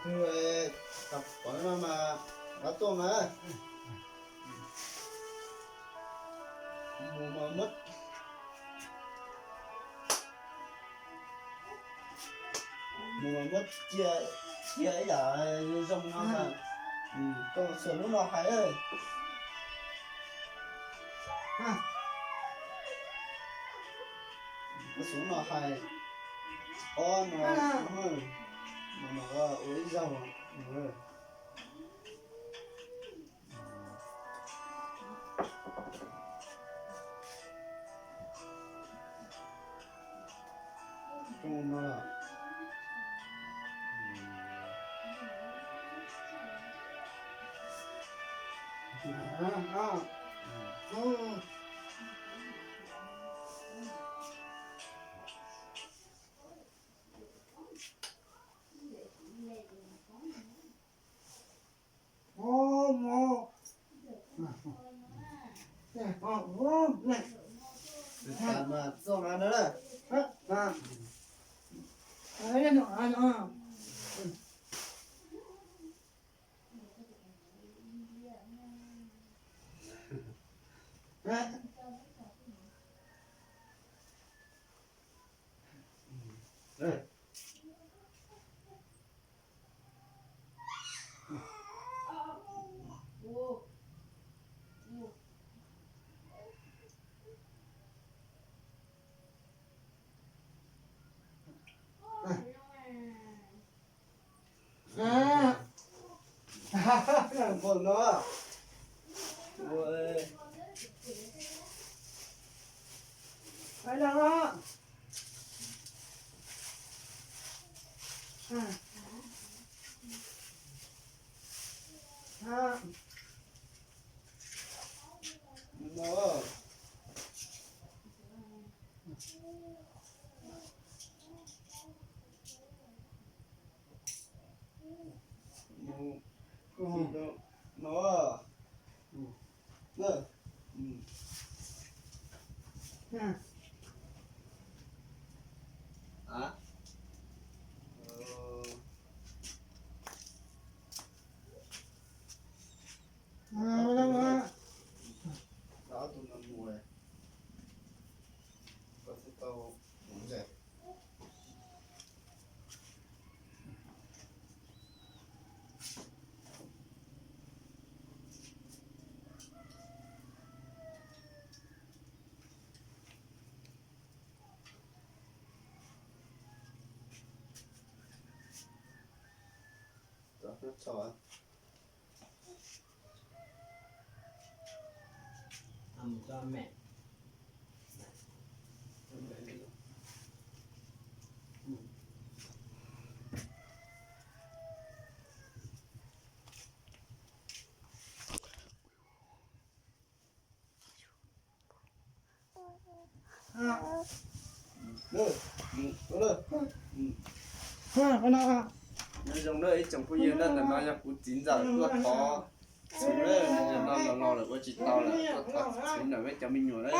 Twb, pom no mas qab tuaj mas mus mas muab, mus mas muab cia, cia ib yam zoo no mas koj xuas lub no hais. Koj xuas lub no hais, ob no, no mas ua ib zaug. Npaum no. No. No. Nyob zoo na ib tsoom phooj ywg, ntawm no yog kuv txiv ntxawm tuaj thov txhuv na, no los los lawm ua tsis tau lawm, tuaj thov txhuv ntawm peb cov me nyuam na.